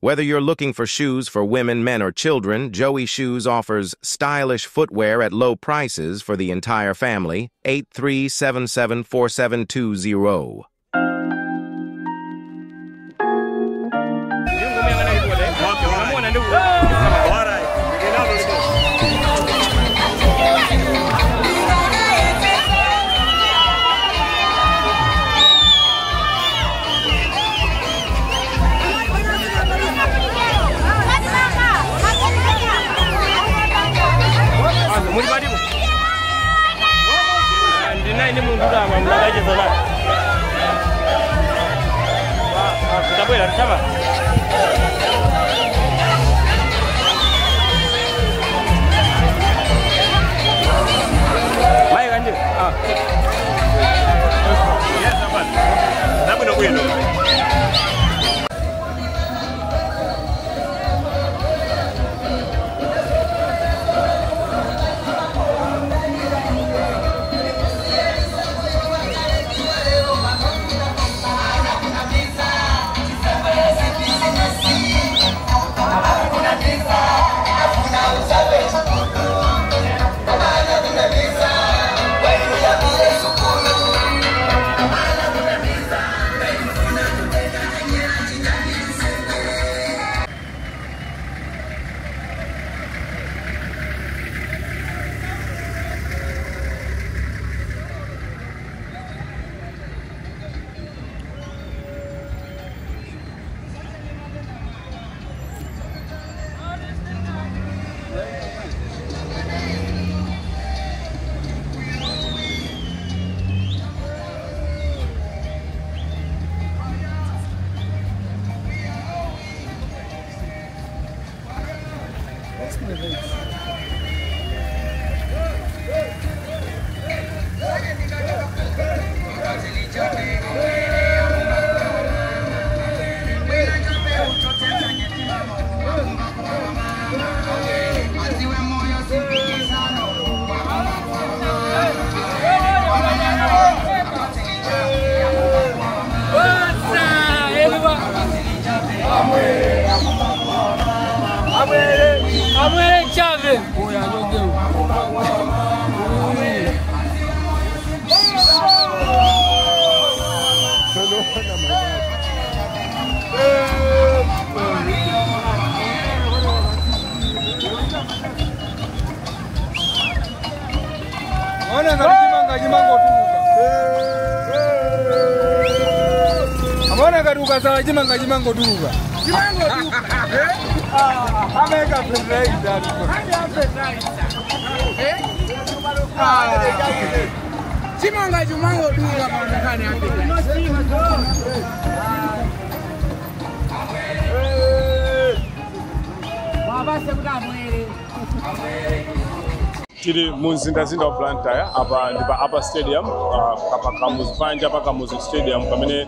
Whether you're looking for shoes for women, men, or children, Joey Shoes offers stylish footwear at low prices for the entire family. 83774720. Jimango duga. Jimango duga. Ameka fertilizer. Jimanga jimango duga maonekane hapo. Baba sekuda mwere. Tiri munzinda wa Blantyre apa ndi pa Upper Stadium apa Kamuzu panja pa Kamuzu Stadium pamene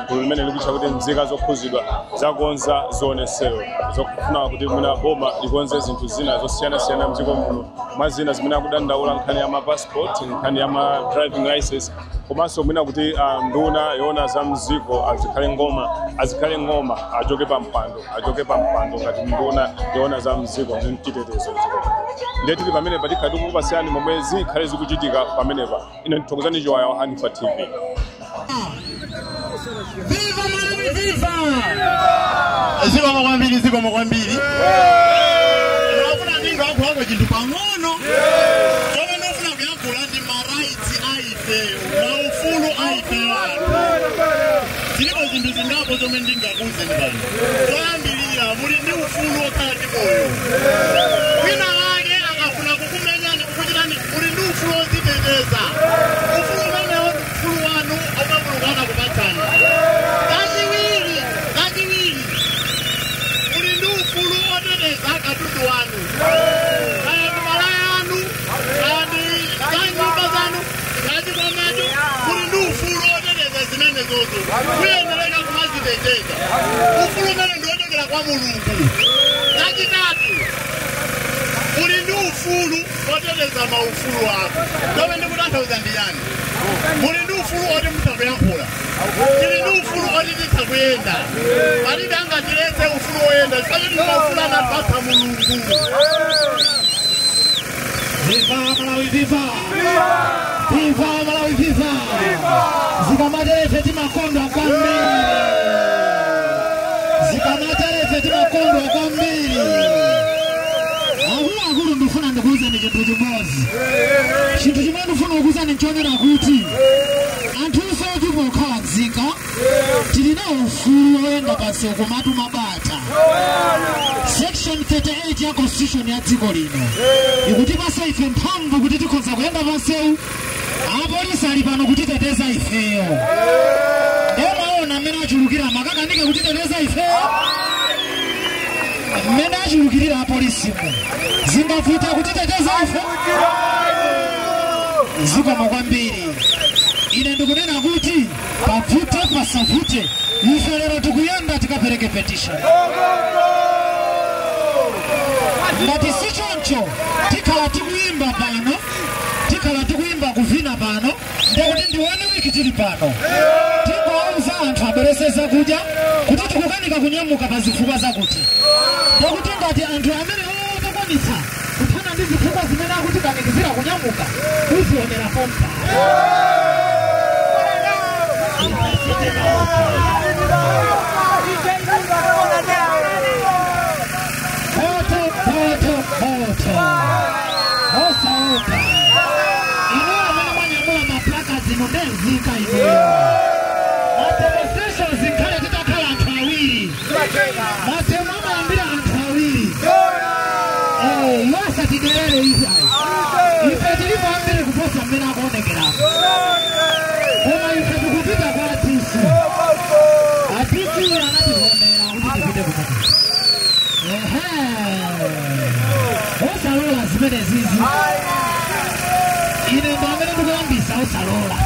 gulu limene likuitcha kuti nzika zokhuzidwa zakonza zionesero zokufuna kuti mwina boma likonze zinthu zina zosiyanasiyana mdziko muno mwa zina zimene akudandaula nkhani ya ma passport, nkhani ya ma driving license, komanso mwina kuti nduna yoona za mdziko azikhale ngoma achoke pa mpando ngati nduna yoona za mdziko ndi mchitetezo mdziko. Ndiye tili pamene patikhala tikukupasiyani momwe zikhale zikuchitika pamenepa. Ine ndithokozani Chiwaya wa Hanifa TV. Viva Malawi, viva! Zikomo kwambiri, zikomo kwambiri. Ndinofuna ndingayankhulako chinthu pang'ono. Chomwe ndinofuna kuyankhula ndi ma rights a ifeyo, maufulu a ifeyo anthu. Zilipo zinthu zingapo zomwe ndingakuwuzeni pano. Choyambirira, muli ndi ufulu wokhala ndi moyo. Wina wake akafuna kukumenyani, kukuchitani, muli ndi ufulu wodziteteza. Ufulu umenewo ndi ufulu wanu omwe Mulungu anakupatsani. Kachiwiri, muli ndi ufulu oteteza katundu wanu. Kaya ndi malaya anu, kaya ndi za nyumba zanu, zachikwamacho, muli ndi ufulu oteteza zimenezozo. Kuyenereka kumaziteteza. Ufulu umene ndi wochokera kwa Mulungu. Kachitatu, muli ndi ufulu oteteza maufulu ako. Chomwe ndikutanthauza ndi yani? Muli ndi ufulu oti mutha kuyankhula. Tili ndi ufulu oti titha kuyenda. Palibe angatiletse ufulu woyenda. Ndikaufulu anapatsa Mulungu. Viva Malawi, viva! Viva Malawi, viva! Zikamaterefe timakondwa kwambiri. Zikamaterefe timakondwa kwambiri. Akuluakulu, ndifuna ndikuwuzeni chinthu chimodzi. Chinthu chimene ndifuna kukuwuzani nchonena kuti anthu ife tikukhala nzika tili nawo ufulu woyenda pansewu komatu mabata. Section 38 ya constitution ya dziko lino ikutipasa ife mphamvu kuti tikhoza kuyenda pansewu. Apolisi ali pano kutiteteza ifeyo. Ndiye mwaona mmene achulukira, makakanike kutiteteza ifeyo? Mmene achulukirira apolisimu, zingavuta kutiteteza ife? Zikomo kwambiri. Ine ndikunena kuti pavute pasavute, ife lero tikuyenda tikapereke petition. Ngati si choncho, tikhala tikuyimba pano, tikhala tikuyimba kuvina pano, ndekuti ndi one week tili pano. Tingowauza anthu abwerese zakudya kuti tikukanika kunyamuka pa zifukwa zakuti. Ndekuti ngati anthu amene otakwanitsa kuthana ndi zifukwa zimene akutikanikizira kunyamuka, kuzionera pompa. Moto, moto, moto! Osaopa. Inuyo amene mwanyamula ma placard ino ndenzika inuyo. Ma demonstrations nkhale titakhala anthu awiri. Matemu amayambira anthu awiri. Iwo asatiderere ife. Ife tilipo ambiri kuposa mmene akuonekeramo. Koma ife tikupita kwa DC. A DC anativomera kuti tipite kumene. Ehe. Osalola zimene zizi. Ine ndo amene ndikuyambisa, osalola.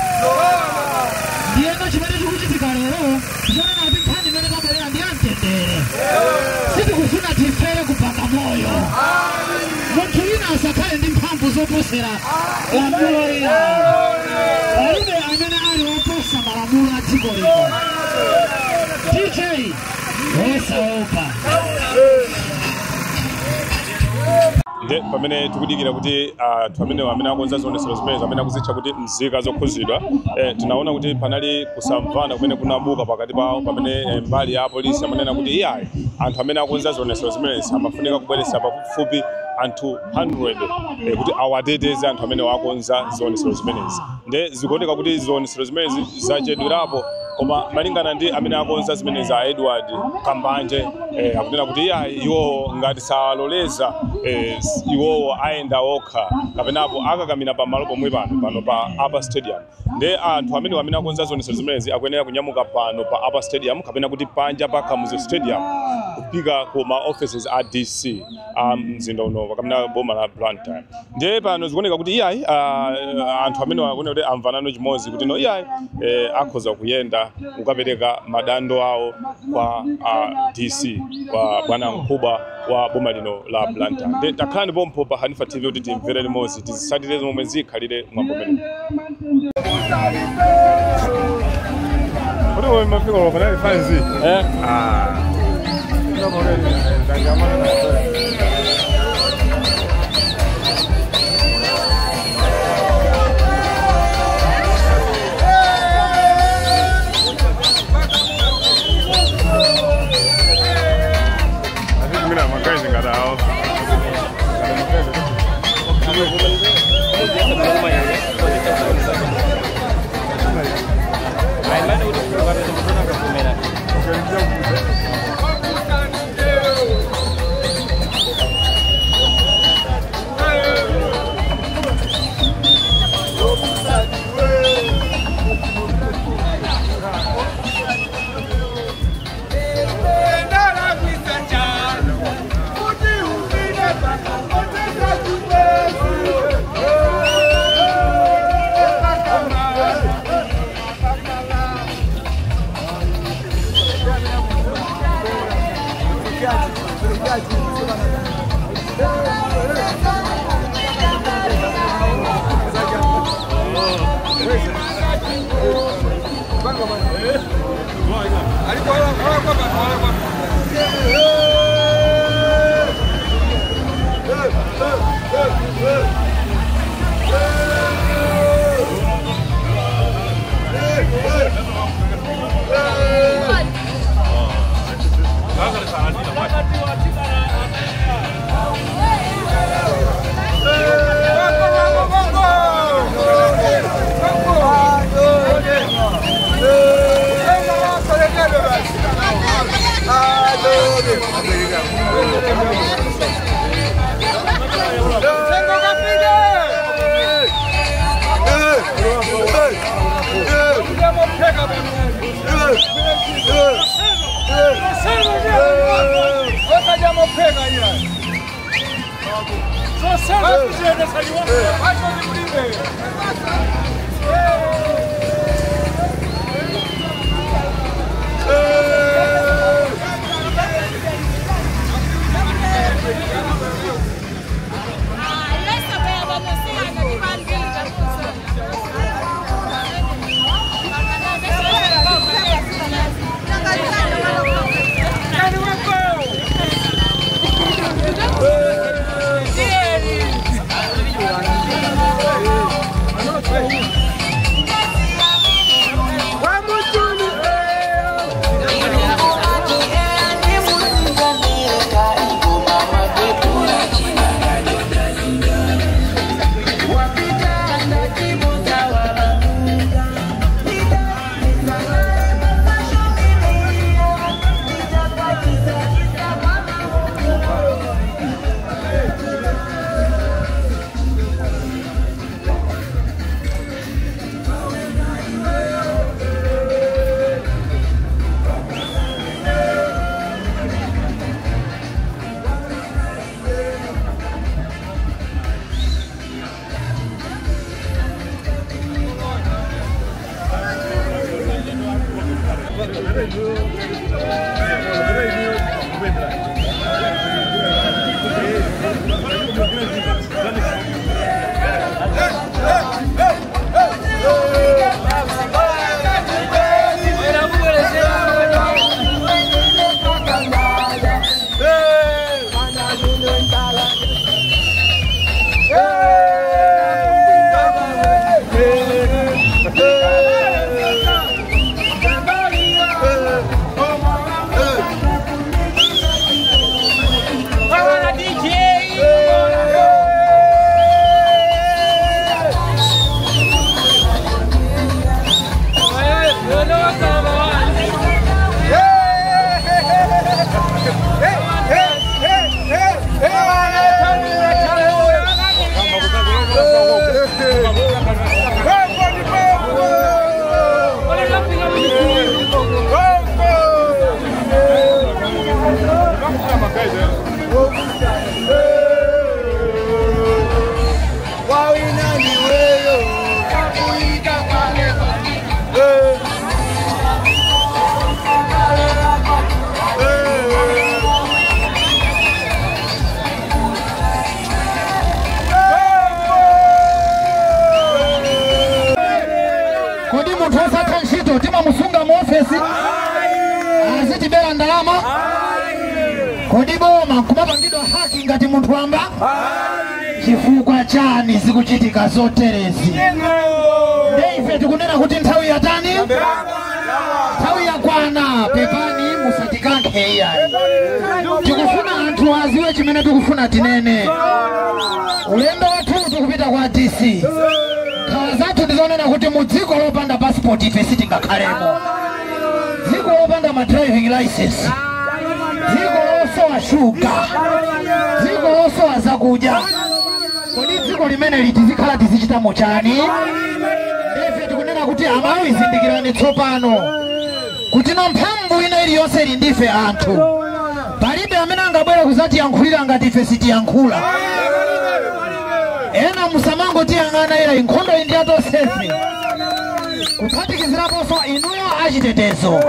Ndiyeno chimene chikuchitika lero tichonena kuti nkhani imene tabwerera ndi yamtendere. Sitikufuna tifere kupaka moyo. Munthu wina asakhale ndi mphamvu zoposera lamulo ila. Palibe amene ali oposa malamulo a dziko lino. DJ, osaopa. Nde pamene tikudikira kuti anthu amene akonza zionesero zimenezi, amene akuzitcha kuti Mzika Zokhuzidwa, tinaona kuti panali kusamvana kumene kunabuka pakati pawo, pamene mbali ya apolisi amanena kuti iyayi, anthu amene akonza zionesero zimenezi amafunika kubweretsa pafupifupi anthu 100 kuti awateteze anthu amene wakonza zionesero zimenezi. Nde zikuoneka kuti zionesero zimenezi zachedwerapo, koma malingana ndi amene akonza zimenezi, a Edward Kambanje, akunena kuti iyayi, iwowo ngati saloleza, iwowo ayenda okha kapenapo akakamira pamalo pomwe pano pano pa Upper Stadium. Nde anthu amene akonza zionesero zimenezi akuyenera kunyamuka pano pa Upper Stadium, kapena kuti panja pa Kamuzu Stadium, kupika ku ma offices a DC a mzinda uno kapena boma la Blantyre. Ndiye pano zikuoneka kuti iyayi, anthu amene akuoneka kuti amvanano chimodzi kuti no, iyayi, akhoza kuyenda kukapereka madando awo kwa DC, kwa bwana mkubwa wa boma lino la Blantyre. Ndiye takhalani pompo pa Hanifa TV kuti timvere limodzi, tizitsatire momwe zikhalire mwambo umene. Kuti mafika panali fanzi. Ah. Mina magazi ngadawo. Kodi munthu osatha ntchito timamusunga mu ofesi azitibera ndalama? Kodi boma kumapangidwa haki ngati munthu wamba? Chifukwa chani zikuchitika zoterezi? Ife tikunena kuti nthawi yatani, nthawi yakwana. Pepani, musatikankhe iyayi. Tikufuna anthu aziwe chimene tikufuna tinene. Ulendo wathu tikupita kwa DC. Nkhawa zathu ndizonena kuti mu dziko lopanda passport ife sitingakhalemo, dziko lopanda ma driving license, dziko losowa shuga, dziko losowa zakudya. Kodi dziko limene litizikhala tizichitamo chani? Ife tikunena kuti Amalawi, zindikirani tsopano kuti na mphamvu ina iliyonse ili ndife anthu. Palibe amene angabwera kuzatiyankhulira ngati ife sitiyankhula. Ena musamangotiyang'ana ila inkhondo iyi ndi yatonsefe, kuphatikiziraponso inuyo achitetezo.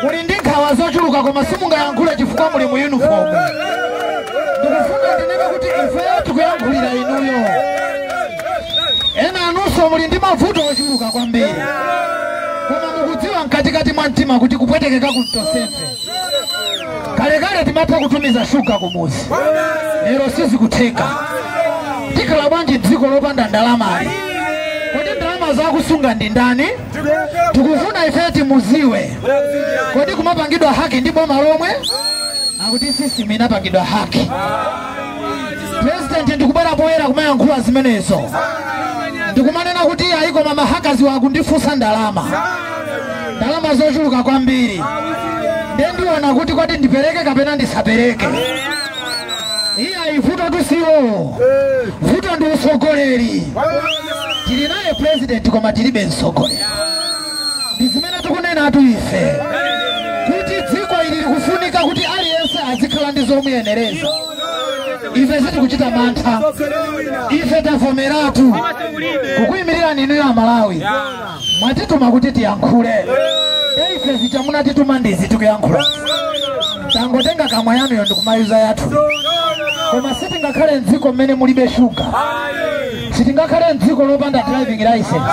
Muli ndi nkhawa zochuluka koma simungayankhule chifukwa muli mu uniform. Ndikufuna ndinene kuti ifeyo tikuyankhulira inuyo. Ena anunso muli ndi mavuto ochuluka kwambiri, koma mukudziwa mkatikati mwa mtima kuti kupwetekeka kutonsefe. Kalekale timatha kutumiza shuga kumuzi, lero sizikutheka. Tikhala bwanji dziko lopanda ndalamali? Kodi ndalama zakusunga ndi ndani? Tikufuna ife timuziwe. Kodi kumapangidwa hack ndi boma lomwe? Akuti system inapangidwa hack. President ndikubwera poyera kumayankhula zimenezo. Ndikumanena kuti ayiko mama hakazi wakundifunsa ndalama. Ndalama zochuluka kwambiri. Ndiona kuti kwati ndipereke kapena ndisapereke. Iya ivuto tusiwo. Vuto ndi usogoleri. Tili naye president koma tilibe msogoleri. Ndizimene tikunena atu ife. Kuti dziko ili likufunika kuti aliyense azikhala ndi zomuyenereza. Ife sitikuchita mantha. Ife tavomeratu. Kukuyimirira ninu ya Malawi. Mwatituma kuti tiyankhule. Ife zichamunatituma ndizi tikuyankhula. Tangotenga kamwa yanuyo ndikumayuza yathu. Koma sitingakhale mdziko mmene mulibe shuga. Sitingakhale mdziko lopanda driving license.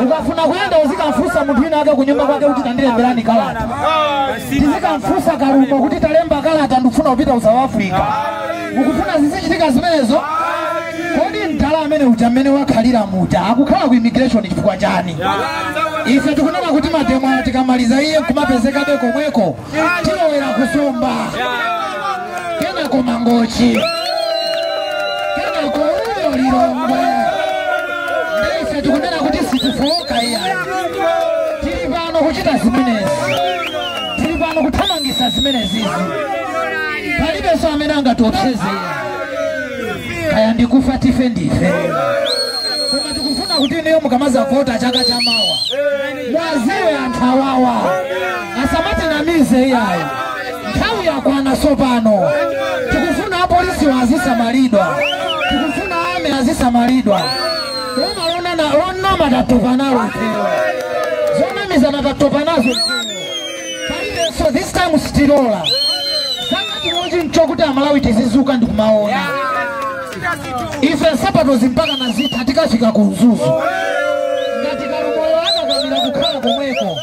Ukafuna kuyenda uzikamfusa munthu wina ake kunyumba kwake kuti tandilemberani kalata. Tizikamfusa Kalumbo kuti talemba kalata ndikufuna kupita ku South Africa. Ukufuna zizichitika zimenezo? Kodi mtala amene uja mmene wakhalira muja akukhala ku immigration chifukwa chani? Ife tikunena kuti mademo tikamaliza iye kumapezekabe komweko tilowera kusomba. Kenako Mangochi. Kenako uyo Lilongwe. Ife tikunena kuti sitifoka iya. Tili pano kuchita zimenezi. Tili pano kuthamangisa zimenezizi. Palibenso amene angatiopseze iya. Kaya ndikufa tife ndife. Koma tikufuna kuti ineyo mukamaza vota chaka chamawa. Mwaziwe anthu awawa. Asamatinamize iyayo. Nthawi yakwana sopano. Tikufuna apolisi azisamalidwa. Tikufuna ame azisamalidwa. Lonama tatopa nalo ifeyo. Zonamizana tatopa nazo ifeyo. So this time sitilola. Sanga chimodzi nchokuti Amalawi tizizuka ndikumaona. Ife nsapato zimpaka na zitha tikafika ku Mzuzu. Ngati Kalumoyo akakamira kukhala komweko.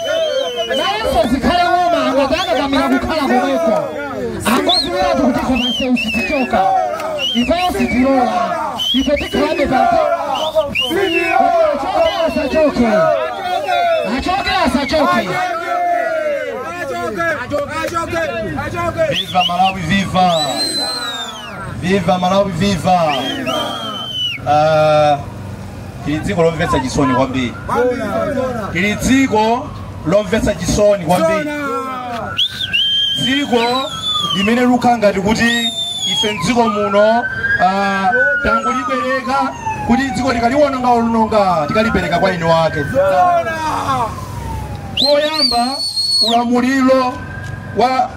Nayenso zikhale ng'oma angati akakamira kukhala komweko. Angoziwera kuti ife pansewu sitichoka. Ifeyo sitilola. Ife tikhalabe pansewu. Achoke asachoke. Achoke asachoke. Viva Malawi, viva! Viva Malawi, viva! Tili dziko lomvetsa chisoni kwambiri. Tili dziko lomvetsa chisoni kwambiri. Dziko limene lukhala ngati kuti ife mdziko muno tangulipereka kuti dziko tikaliwononga olononga tikalipereka kwa inu wake. Koyamba ulamuliro wa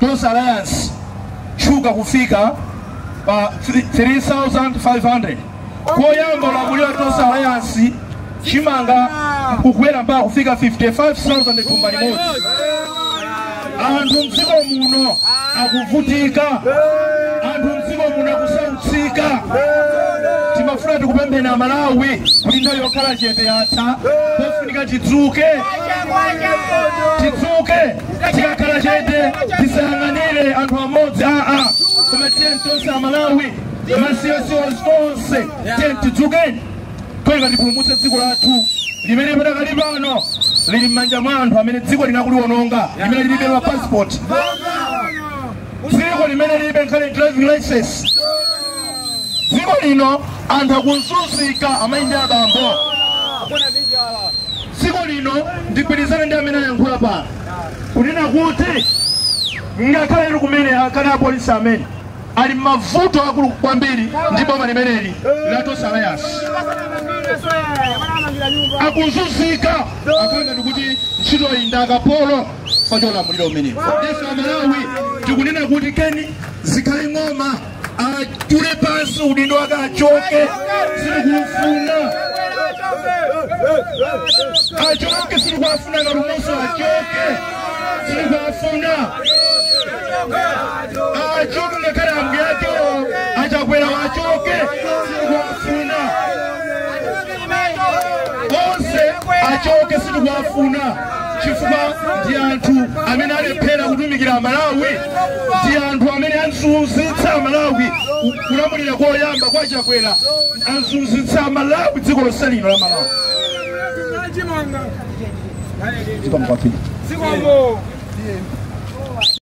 Tonse Alliance shuga kufika pa 3500. Koyamba ulamuliro wa Tonse Alliance chimanga kukwera mpaka kufika 55,000 thumba limodzi. Anthu mdziko muno akuvutika, anthu mdziko muno akusautsika. Timafuna tikupempheni Malawi kuti nthawi yokhala chete yatha, pofunika tidzuke. Tidzuke, tikakhala chete tisayang'anire anthu amodzi aa, koma tiyeni tonse Amalawi, masiyosiyo tonse tiyeni tidzukeni toyika tipulumutse dziko lathu limene padakali pano lili m'manja mwa anthu amene dziko linakuliwononga, limene lilibe ma passport, dziko limene lilibe nkhale driving license. Dziko lino anthu akuzunzika amayi ndi abambo. Dziko lino ndigwirizane ndi amene ayankhula pano kunena kuti ngakhale lili kumene akhale apolisi amene ali mavuto akulu kwambiri ndi boma limeneli la Tonse Alliance. Akuzunzika akanga ndikuti ntchito iyi ndi akapolo pacholamuliro umenewu. Ife Amalawi tikunena kuti keni zikhale ng'oma atule pansi udindo wake achoke, sitikumfuna achoke, sitikuwafuna Kalumuso achoke, sitikuwafuna achoke, ngakhale ambuye akewo achakwera achoke, sitikuwafuna onse achoke, sitikuwafuna chifukwa ndi anthu amene alephera kutumikira Malawi, ndi anthu amene anzunzitsa Malawi kulamulira koyamba kwa Chakwera, anzunzitsa Malawi dziko lonse lino la Malawi. Chimanga. Zikomo kwambiri. Zikomo.